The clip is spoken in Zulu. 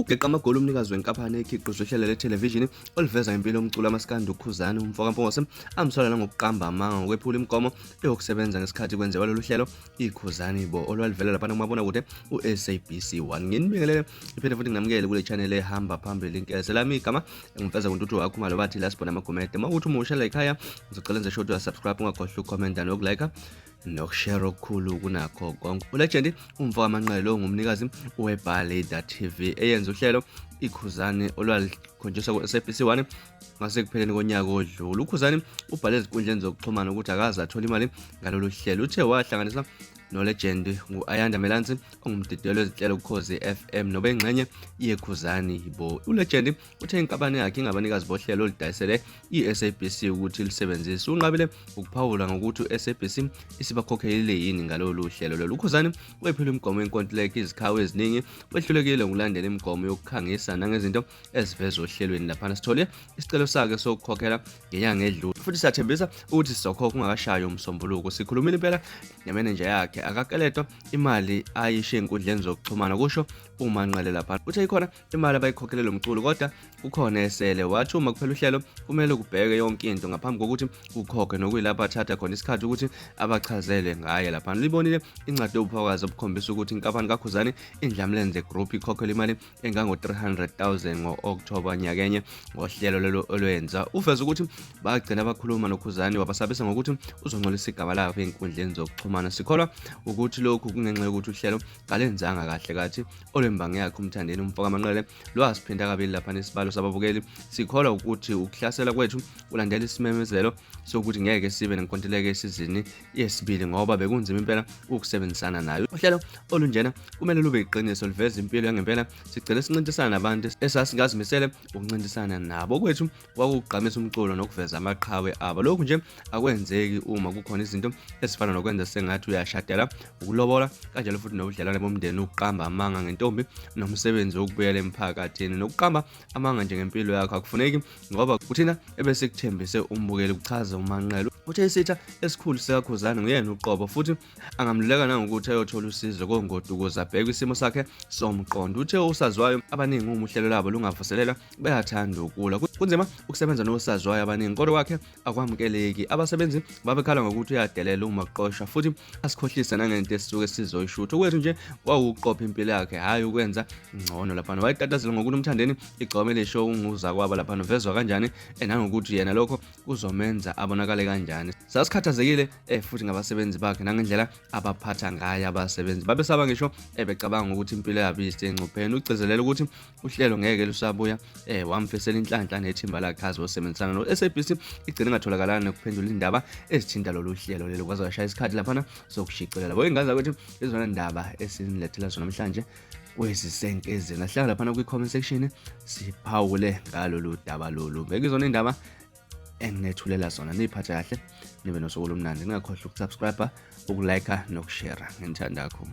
Ugeqa amagoli umnikazi wenkampani ekhiqiza uhlelo lwethelevishini oluveza impilo yomculo amaskandi uKhuzani umfoka Mpungose amsola nangokuqamba amanga ngokwephula imigomo yokusebenza ngesikhathi kwenziwa lolu hlelo iKhuzani Bo olwaluvela laphana kumabonakude u-SABC 1. Nginibingelele iphinde futhi nginamukele kule channel ehamba phambili inkese lami igama ngimfeza kuNtuthu wakho Khumalo bathi la sibona amagumede. Uma ukuthi umusha la ekhaya ngizocela enze sure ukuthi uyasubscribe ungakhohlwa ukukhomenta nokulike nokushare okukhulu kunakho konke. Ulegend umfo kaManqele ongumnikazi weBaleda TV eyenza uhlelo iKhuzani olwalikhonjiswa ku-SABC 1 ngasekupheleni konyaka odlule. UKhuzani ubhale ezinkundleni zokuxhumana ukuthi akaze athole imali ngalolu hlelo. Uthe wahlanganisa nolegend ngu-Ayanda Melansi ongumdidiyelo wezinhlelo kuKhozi FM nobengxenye yeKhuzani Bo. Ulegend Uthe inkampani yakhe ingabanikazi bohlelo oludayisele i-SABC ukuthi lisebenzise. Unqabile ukuphawula ngokuthi u-SABC isibakhokhelile yini ngalolu hlelo lolu. UKhuzani wephule imigomo yenkontileka izikhawu eziningi, wehlulekile ukulandela imigomo yokukhangisa nangezinto ezivezwa ohlelweni. Laphana sithole isicelo sakhe sokukhokhela ngenyanga edlule futhi siyathembisa ukuthi sizokhokha ungakashayi uMsombuluko. Sikhulumile impela nemenenja yakhe, akakeletwa imali ayishe enkundleni zokuxhumana, kusho uManqele laphana. Uthe ikhona imali abayikhokhele lo mculo kodwa kukhona esele. Wathi uma kuphela uhlelo kumele kubheke yonke into ngaphambi kokuthi kukhokhe nokuyilapho athatha khona isikhathi ukuthi abachazele ngaye laphana. Libonile incwadi yobufakazi obukhombisa ukuthi inkampani kaKhuzani iNdlamlenze Group ikhokhele imali engango-300,000 ngo-Okthoba nyakenye ngohlelo lolo olwenza. Uveze ukuthi bagcina bakhuluma noKhuzani wabasabisa ngokuthi uzongcolisa igama lakhe ey'nkundleni zokuxhumana. Sikholwa ukuthi lokhu kungenxa yokuthi uhlelo kalenzanga kahle kathi olwembangi yakhe uMthandeni umfoka Manqele lwasiphinda kabili lapha nesibalo sababukeli. Sikholwa ukuthi ukuhlasela kwethu kulandela isimemezelo sokuthi ngeke sibe nenkontileka esizini yesibili ngoba bekunzima impela ukusebenzisana nayo. Uhlelo olunjena kumele lube iqiniso liveze impilo yangempela. Sigcine sincintisana nabantu esasingazimisele ukuncintisana nabo. Kwethu kwakugqamisa umculo nokuveza amaqhawe abo. Lokhu nje akwenzeki uma kukhona izinto ezifana nokwenza sengathi uyashadela, ukulobola kanjalo futhi nobudlelwane bomndeni, ukuqamba amanga ngentombi nomsebenzi wokubuyela emphakathini nokuqamba amanga nje ngempilo yakho akufuneki ngoba kuthina ebesikuthembise umbukeli, kuchaza uManqele. Uthe isitha esikhulu sikaKhuzani nguyena uqobo futhi angamluleka nangokuthi ayothola usizo kongoti ukuze abheke isimo sakhe somqondo. Uthe osaziwayo abaningi uma uhlelo labo lungavuselelwa bayathanda ukulwa. Kunzima ukusebenza nosaziwayo abaningi kodwa kwakhe akwamukeleki. Abasebenzi babekhala ngokuthi uyadelela uma kuqoshwa futhi asikhohlise nangento esisuke sizoyishutha. Okwethu nje kwawukuqopha impilo yakhe hhayi ukwenza ngcono laphana. Wayetatazela ngokuthi uMthandeni igcome elisho unguzakwabo laphana uvezwa kanjani nangokuthi yena lokho kuzomenza abonakale kanjani. Sasikhathazekile futhi ngabasebenzi bakhe nangendlela abaphatha ngayo abasebenzi. Babesaba ngisho becabanga ukuthi impilo yabo isengcupheni. Ugcizelela ukuthi uhlelo ngeke lusabuya wamfisela inhlanhla nethimba lakhe azosebenzisana no-SABC igcine ingatholakalanga nokuphendula indaba ezithinta lolu hlelo lelo kwaze kwashaya isikhathi laphana sokushicilela. Boyingane zakwethu izona ndaba esinilethela zona namhlanje kwezisenkezeni. Ahlala laphana kwi-comment section siphawule ngalolu daba lolu. Bekuzona indaba enginethulela zona, niyiphathe kahle nibe nosuku olumnandi. Ningakhohlwa ukusubscribe, ukulike nokushare. Nginithanda kakhulu.